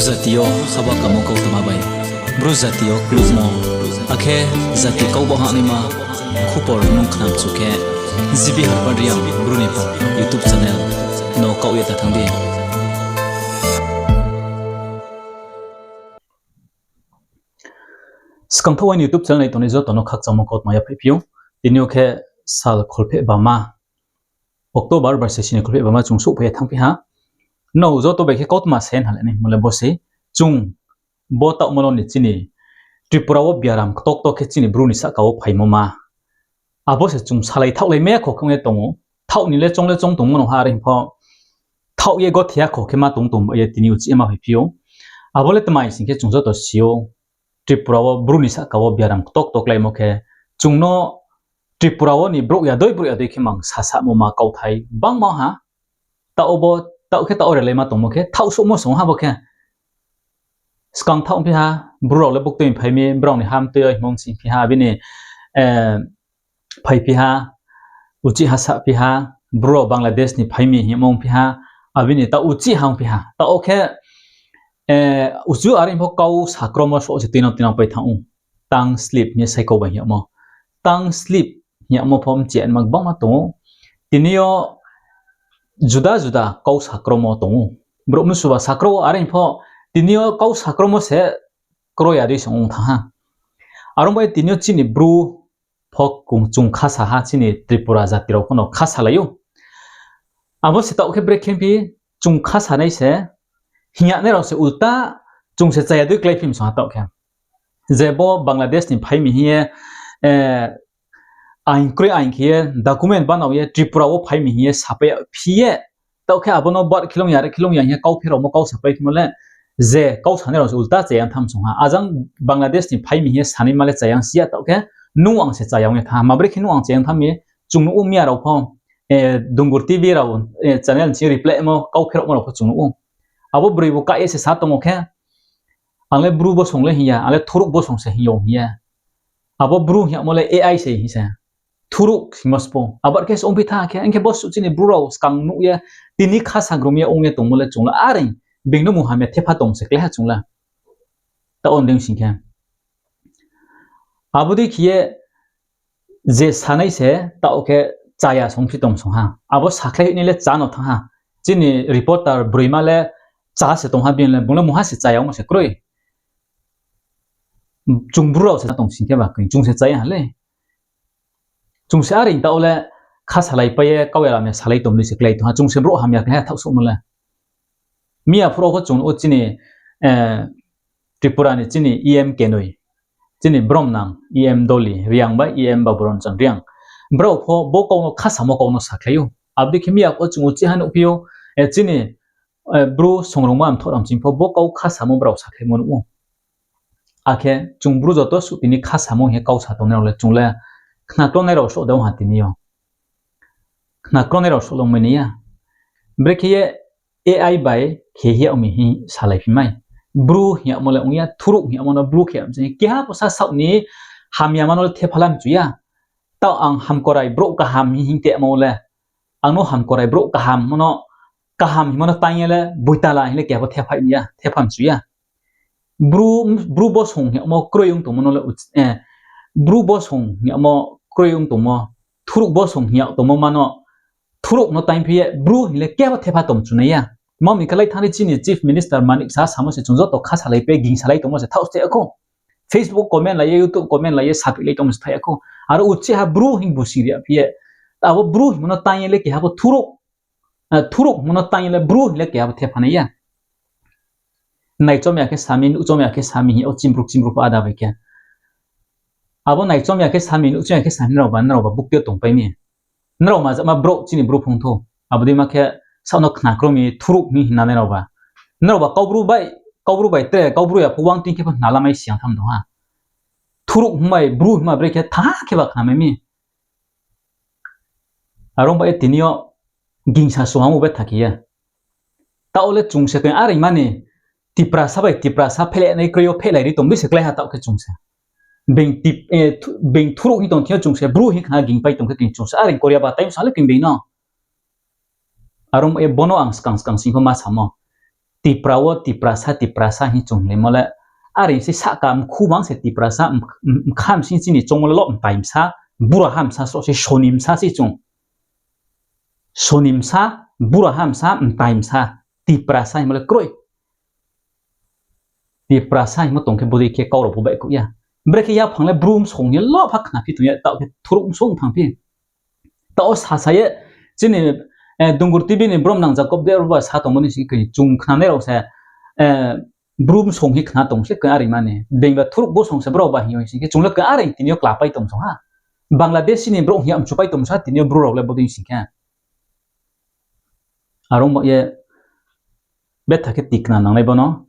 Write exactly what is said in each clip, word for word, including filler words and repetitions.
Jati yo haba kamo kautma bai Bru jati yo klugmo, akhe jati kau bo hahnaima khupor nung khnamchu khe, G B Harbar Reang Bru ni Pha YouTube channel no kaoh ye ta thanng di. Skangthaoh aini YouTube channel nai tongnai joto no khakchangmo kautma yaphaihphi ou. Tini yo khe sal kholpheh bama, October bar se sini kholpheh bama chung souhphai ye thanngphi ha. Nrao joto bai khe kautma se hnalai nai mo le bo se, chung bo taohmo no ni chini Tripura wo biaram ktokto khe chini Bru ni sahka wo phaimo ma. Abo se chung salai thaohlai mai ya kho khe ong ye tong ou. Thaoh ni le choung le choung tongmo no ha, are hing pho thaoh ye gothe ya kho khe ma tong tong ba ye tini uchih ye ma phaiphi ou. Abo le tma hing sing khe chung joto si ou, Tripura wo Bru ni sahka wo biaram ktokto kláimo khe, chung no Tripura wo ni brouh ya dei brouh ya dei khe mang sasamo ma kauthai bangma ha. Taoh khe taoh relaima tongmo khe thaoh souhmo song ha bo khe. Skang thaoh phi ha, Bru rao le buktui phai mi, brao ni ham tui yo hingmo sing phi ha, abini phaiphi ha, uchih ha saphi ha, Bru rao Bangladesh ni phai mi hingmo ongphi ha, abini taoh uchih ha ongphi ha. Taoh khe, uchu are pho kau sakromo so se tuinang tuinang pai thanng ou. Tongue slip hing ye saikau bai hing yagmo. Tongue slip hing yagmo pho mchi ya nma gbangma tong ou. Tini yo juda juda kau sakromo tong ou. Brouh mnusuba sakro wo are pho tini yo kau sakromo se kroi ya dei song ong thanng ha. Are ong bai tini yo chini Bru pho kung chung khasa ha, chini Tripura jati rao pho no khasalai ou. Abo se taoh khe brekhe phi chung khasanai se hing yagnai rao se ulta chung se chaya dei kláiphi mi song ha taoh khe. Je bo Bangladesh ni phai mi hing ye, aing kroi aing khe ye document banao ye Tripura wo phai mi hing ye sapai ya phi ye, taoh khe abo no bar khilong ya, re khilong ya hing ye kau pheraomo kau sapai phimo le, je kau sanai rao se ulta chayang tham song ha. Ajang Bangladesh ni phai mi hing ye sanaima le chayang si ya taoh khe, nung ang se chayang ye thanng ha. Ma brekhe nung ang chayang tham mi, chung nuh ou miya rao pho, Dungur TV rao, channel ni sing reply mo kau pheraomo rao pho chung nuh ou. Abo broi bo kah ye se sa tong ou khe, ang le Bru bosong le hing ya, ang le Thuruk bosong se hing yo hing ye. Abo Bru hing yagmo le A I se hing se. Thuruk hingmo sbo. Abo khe se ongphi tha khe, ong khe bo suh chini Bru rao skang nuh ye, tini khasagrum ye ong ye tongmo le chung le are, being no mungha hamya thepha tong se klái ha chung le. Taoh ong dei sing khe. Abo dei khe ye je sanai se taoh khe chaya songphi tong song ha. Abo sakhlai nai le chá no thanng ha. Chini reporter broima le chá se tong ha, bini le bung le mungha se chaya ongmo se kroi. Chung Bru rao se tong sing khe ba khe chung se chaya ha le. Chung se are taoh le khasalaipai ye kau ya lam ya salai tong dei se klái tong ha. Chung se brouh hamya klái ha thaoh souhmo le. Miya phuro pho chung nuh ou chini Tripura ni chini E M kenoi, chini bromnang E M Dolly Reang bai E M Baburanjan Reang. Brao pho bo kau no khasamo kau no sakhlai ou. Abo dei khe miya pho chung uchih ha nuhphi ou, chini Bru songrungma mthoh ram ching pho bo kau khasamo brao sakhlaimo nuh ou. Akhe chung Bru joto suh tini khasamo hing ye kau sa tongnai rao le chung le khnaklonai rao souh de ong ha tini yo. Khnaklonai rao souh le ongmai nai ya. Brekhe ye A I bai khe hing yag mi hing salaiphi mai. Bru hing yagmo le ong ya, Thuruk hing yagmo no Bru khe yag mi se keha pho sa saoh ni hamyama no le thepha la mchu ya. Taoh ang hamkorai brouh kaham hing hing temo le, ang no hamkorai brouh kaham hingmo no, kaham hingmo no tang ye le boitala hing le keha pho thepha mchu ya. Bru, Bru bosong hing yagmo kroi ong tongmo no le, Bru bosong hing yagmo kroi ong tongmo, Thuruk bosong hing yag tongmo ma no, Thuruk no tangphi ye Bru hing le keha pho thepha tong mchu nai ya. Tma hing khe lai thanng di chini Chief Minister Manik Saha samo se chung joto khasalai pai gingsalai tongmo se thaoh se ya khou. Facebook comment lai ye, YouTube comment lai ye, saphihlai tongmo se thaoh ya khou. Aro uchih ha Bru hing busing ri ya phi ye. Abo Bru hingmo no tang ye le keha pho Thuruk, Thuruk hingmo no tang ye le Bru hing le keha pho thepha nai ya. Naichom ya khe sami, nuhchom ya khe sami hing yag ou chimbruk chimbruk pho ada bai khe. Abo naichom ya khe sami, nuhchom ya khe sami nrao ba, nrao ba bukti yo tongpai mi. Nrao ma jama brouh chini Bru phung thou. Abo dei ma khe saoh no khna kro mi Thuruk hing hing nanai rao ba. Nrao ba Kaubru bai, Kaubru bai tre, Kaubru ya pho wang ting khe pho hna lamai siang tham tong ha. Thuruk hingmai, Bru hingma brekhe tha khe ba khnamai mi. Are ong ba ye tini yo gingsa suhamo betha khe ye. Taoh le chung se khe are mani Tiprasa bai Tiprasa phehlai nai kroi yo phehlai ri tong dei se klái ha taoh khe chung se. Being Thuruk hing tong thing yo chung se Bru hing khna gingpai tong khe khe chung se are Korea ba time sa le khe being no. Are ong ba ye bono ang skang skang sing pho ma samo. Tipra wo Tiprasa, Tiprasa hing chung hinglaimo le. Are se sahka mkhu mang se Tiprasa, mkha msing chini choungmo le lo mtai bsa, buraha bsa sroh se soni bsa se chung. Soni bsa, buraha bsa, mtai bsa, Tiprasa hingmo le kroi. Tiprasa hingmo tong khe bodei khe kau rao pho baihkhouh ya. Brekhe yaphang le Bru bsong hing ye lo pha khnaphi tong ye, taoh khe Thuruk bsong thangphi. Taoh wo sasa ye, chini, Dungur TV ni brom nang Jacob Debbarma sa tongmo ni sing khe chung khnanai rao se, Bru bsong hing khna tong se khe are mani. Bengba Thuruk bsong se brao ba hing yo sing khe chung le khe are tini yo klapai tong song ha. Bangladesh ni brouh hing ya mchupai tong sa tini yo Bru rao le bodei sing khe. Are ong ba ye betha khe tikna nangnai bono.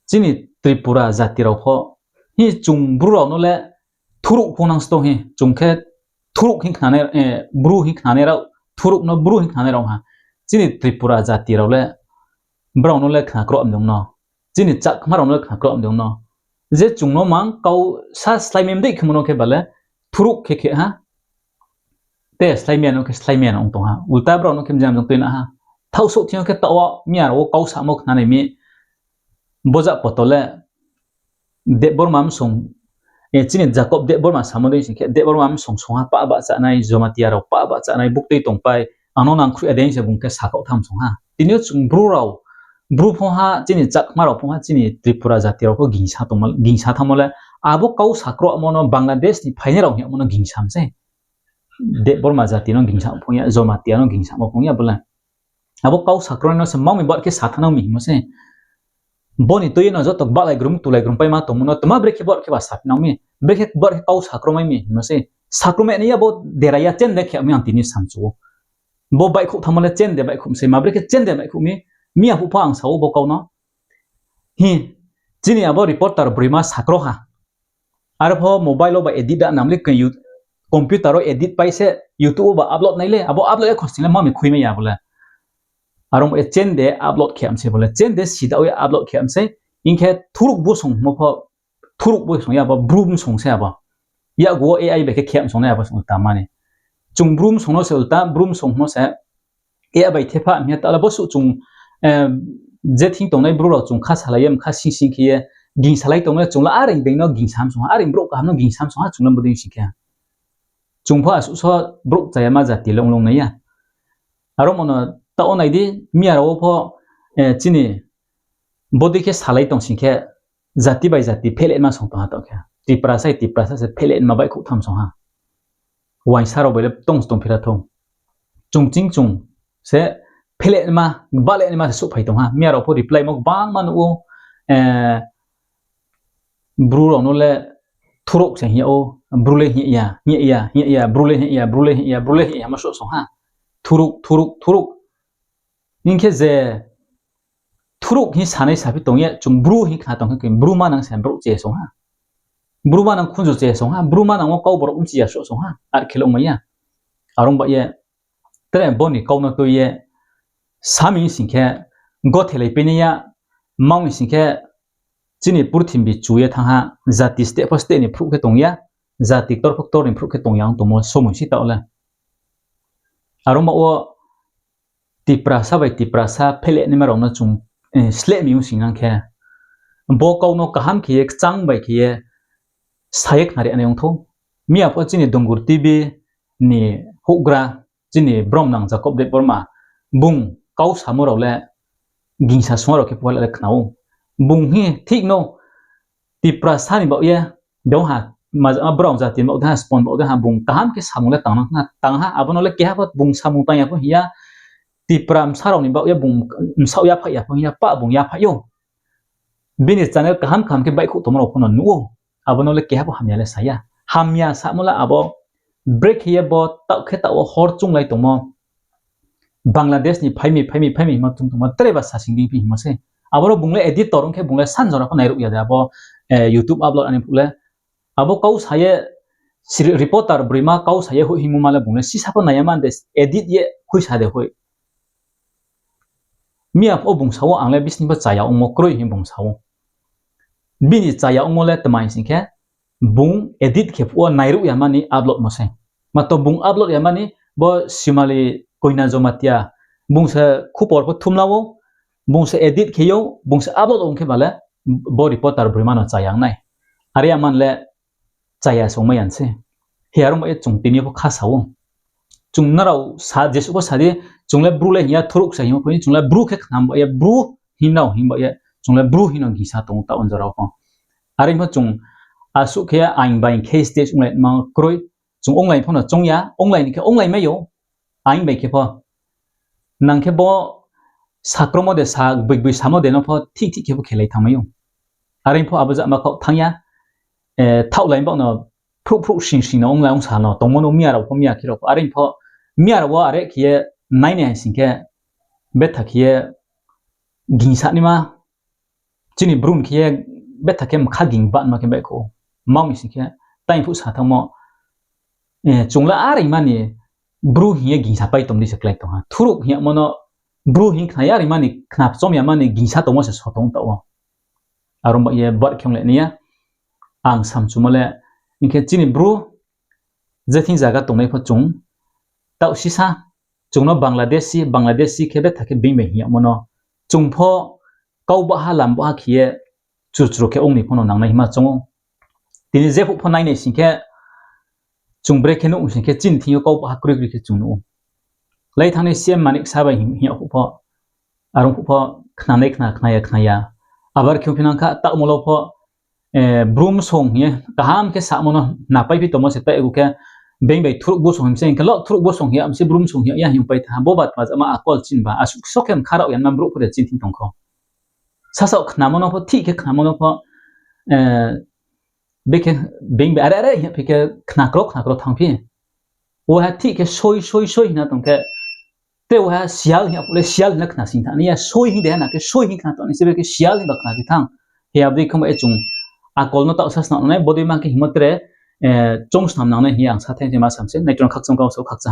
Chini Tripura jati rao pho, hi chung Bru rao no le Thuruk pho nang sto hi, chung khe Thuruk hing khnanai, Bru hing khnanai rao, Thuruk no Bru hing khnanai rao ha. Chini Tripura jati rao le, brao no le khna kroh mdung no. Chini Chakma rao no le khna kroh mdung no. Je chung no mang kau sa sláimai mdei khemo no khe ba le, Thuruk khe khe ha. Te sláimai ya no khe sláimai ya no ong tong ha. Ulta brao no khe mjang jang tuina ha. Thaohsouh thing yo khe taoh wo miya rao wo kau samo khnanai mi. Boja poto le Debbarma bsong, chini Jacob Debbarma samo dei sing khe Debbarma bsong song ha pah bahchanai, Jomatia rao pah bahchanai, buktui tongpai, ang no nangkhruh ya dei se bung khe sakhaoh tham song ha. Tini yo chung Bru rao, Bru phung ha, chini Chakma rao phung ha, chini Tripura jati rao pho gingsa tongmo, gingsa thanngmo le, abo kau sakromo no Bangladesh ni phainai rao hing yagmo no gingsa mi sei. Debbarma jati no gingsa phung ya, Jomatia no gingsa mo phung ya bo le. Abo kau sakronai no se mami bar khe sa thanng nang mi hingmo se. Bo ni tui ye no joto bahlai grum, tulai grum paima tongmo no, tma brekhe bar khe ba saphi nang mi, brekhe bar khe kau sakromai mi hingmo se. Sakromai nai ya bo dera ya chende khe mi ang tini samchu ou. Bo baihkhouh thanngmo le chende baihkhouh mi sei, ma brekhe chende baihkhouh mi, miya phuh pho ang sa ou bo kau no. Hi, chini abo reporter broima sakro ha. Aro pho mobile wo ba edit da nam le, computer wo edit pai se YouTube wo ba upload nai le, abo upload ya khosning le mami khuimai ya bo le. Aro mo ye chende upload khe mi sei bo le, chende sida ye upload khe mi sei, hing khe Thuruk bsong hingmo pho, Thuruk bsong ya bo, Bru bsong se abo. Yakgu wo A I bai khe khe mi song nai abo se ulta mani. Chung Bru bsong no se ulta, Bru bsong hingmo se, A I bai thepha hing ya ta le bo suh chung, je thing tongnai Bru rao chung kha salai ye, mkha sing sing khe ye, gingsalai tong le chung le are being no gingsa mi song ha, are brouh kaham no gingsa mi song ha, chung le bodei sing khe. Chung pho asuh so brouh chayama jati le ong long nai ya. Aro mo no taoh wo nai di, miya rao wo pho, chini bodei khe salai tong sing khe, jati bai jati phehlehma song tong ha taoh khe. Tiprasa, Tiprasa se phehlehma baihkhouh tham song ha. Uaingsa rao bai le tong tongphi ra thou. Chung ching chung se phehlehma, bahlehma se souhphai tong ha. Miya rao pho reply mo gbangma nuh ou, Bru rao no le Thuruk se hing yag ou, Bru le hing ya, hing ya, hing ya, Bru le hing ya, Bru le hing ya, Bru le hing ya, ma souh song ha. Thuruk, Thuruk, Thuruk. Hing khe je Thuruk hing sanai saphi tong ye, chung Bru hing khna tong khe, Bru manang se brouh che song ha. Bru manang khunju che song ha, Bru manang wo kau borok bchi ya souh song ha, ar khe le ongmai ya. Are ong ba ye, tre bo ni kau no tui ye, sa mi sing khe, gothelai pini ya, ma mi sing khe, chini purthimbi chu ye thanng ha, jati state pho state ni phruh khe tong ya, jati ktor pho ktor ni phruh khe tong ya ong tongmo somoi si taoh le. Are ong ba wo Tiprasa bai Tiprasa phehlehnaima rao no chung, sleh mi ong sing nang khe, bo kau no kaham khe ye kchang bai khe ye sa ye khnari nai ong thou. Miya pho chini Dungur TV ni houhgra, chini brom nang Jacob Debbarma, bung kau samo rao le gingsa sung rao khe phuh le khna ou. Bung hi thik no Tiprasa ni baoh ye, dong ha, brao jati ni baoh de ha, spon baoh de ha, bung kaham khe samung le tang nang khna, tang ha, abo no le keha pho bung samung tang ya pho hing ya, Tipra bsa rao ni baoh ye bung bsaoh yaphaih ya pho hing ya, pah bung yaphaih ou. Bini channel kaham kaham khe baihkhouh tongmo rao pho no nuh ou. Abo no le keha pho hamya le sa ya. Hamya samo le abo brekhe ye bo taoh khe taoh wo hor chunglai tongmo, Bangladesh ni phai mi, phai mi, phai mi hingmo chung tongmo tre ba sasing dei phi hingmo se. Aboro bung le editor ong khe bung le sanjora pho nairuh ya de abo, YouTube upload ani phuh le. Abo kau sa ye, reporter broima kau sa ye hoih hingmo ma le bung le sisa pho nai ya man de, edit ye hoih sa de hoih. Miya pho bung sa ou, ang le bisni pho chaya ongmo kroi hing bung sa ou. Bini chaya ongmo le tma hing sing khe, bung edit khe phuh wo nairuh ya mani upload mo se. Mato bung upload ya mani bo Simali Koina Jomatia Bung se khupor pho thumla ou, bung se edit khe ou, bung se upload ong khe ba le, bo reporter broima no chaya ong nai. Are ya man le chaya se ongmai ya se. Hi aro ba ye chung tini yo pho kha sa ou. Chung nrao sa, jesuh pho sa di, chung le Bru le hing ya, thuruh sa hingmo pho, chung le Bru khe khnam ba ye, Bru hing nrao hing ba ye, chung le Bru hing no gingsa tong taoh wo jora wo pho. Are pho chung asuh khe aing bai khe stage onglai ma kroi, chung onglai pho no choung ya, onglai ni khe onglai mai ou, aing bai khe pho. Nang khe bo sakromo de sa, boi boi samo de no pho thik thik khe pho khelai thanngmai ou. Are pho abo jama khaoh thanng ya, thaohlai baoh no phruh phruh sing sing no onglai ongsa no tongmo no miya rao pho, miya khe rao pho. Are pho miya rao wo are khe ye nainai hai sing khe betha khe ye gingsa naima, chini Bru ni khe ye betha khe mkha ging ba ma khe baihkhouh ou. Mao ni sing khe, tai phuh sa thanngmo, chung le are ma ni Bru hing ye gingsa pai tong di se klái tong ha. Thuruh hing yagmo no Bru hing khna ya, are ma ni khna chom ya ma ni gingsa tongmo se so tong taoh wo. Aro ba ye bar khe onglai nai ya. Ang samchumo le, hing khe chini Bru je thing zaga tongnai pho chung taoh sisa, chung no Bangladeshi, Bangladeshi khe betha khe being bai hing yagmo no, chung pho kau baha lam baha khe ye churchro khe ong ni pho no nangnai hima choung ou. Tini jephuh pho nainai sing khe, chung brekhe nuh sing khe chini thing yo kau baha kroi kroi khe chung nuh ou. Lai thanngnai C M Manik Saha bai hing yagphuh pho, are ongphuh pho khnanai khna, khna ya khna ya. Abar khe ongphi nang kha, taohmo lo pho, Bru msong hing ye kaham khe samo no napaiphi tongmo se taoh gu khe, being bai thuruh bosong hing se, hing khe lo thuruh bosong hing ya, mse Bru msong hing ya hing pai tha, bo ba tma jama akol chini ba, asuh so khe mkha rao ya ma brouh pho de chini thing tong kho. Sasaoh khnamo no pho, thik khe khnamo no pho, bekhe being bai are are hing phi khe khna kro khna kro thanngphi. Waiha thik khe soi soi soi hing na tong khe, tre waiha sial hing ya phuh le sial hing na khna sing tha nai ya, soi hing de ha na khe soi hing khna tong nai se, bekhe sial hing ba khna phi thanng. Hi abo dei khe ba ye chung akol no taoh sa snam nang nai, bodei ma khe hingmo tre, choungsnam nang nai hing ye ang sa thai ma sam se, naitrao khakchang kau so khakchang.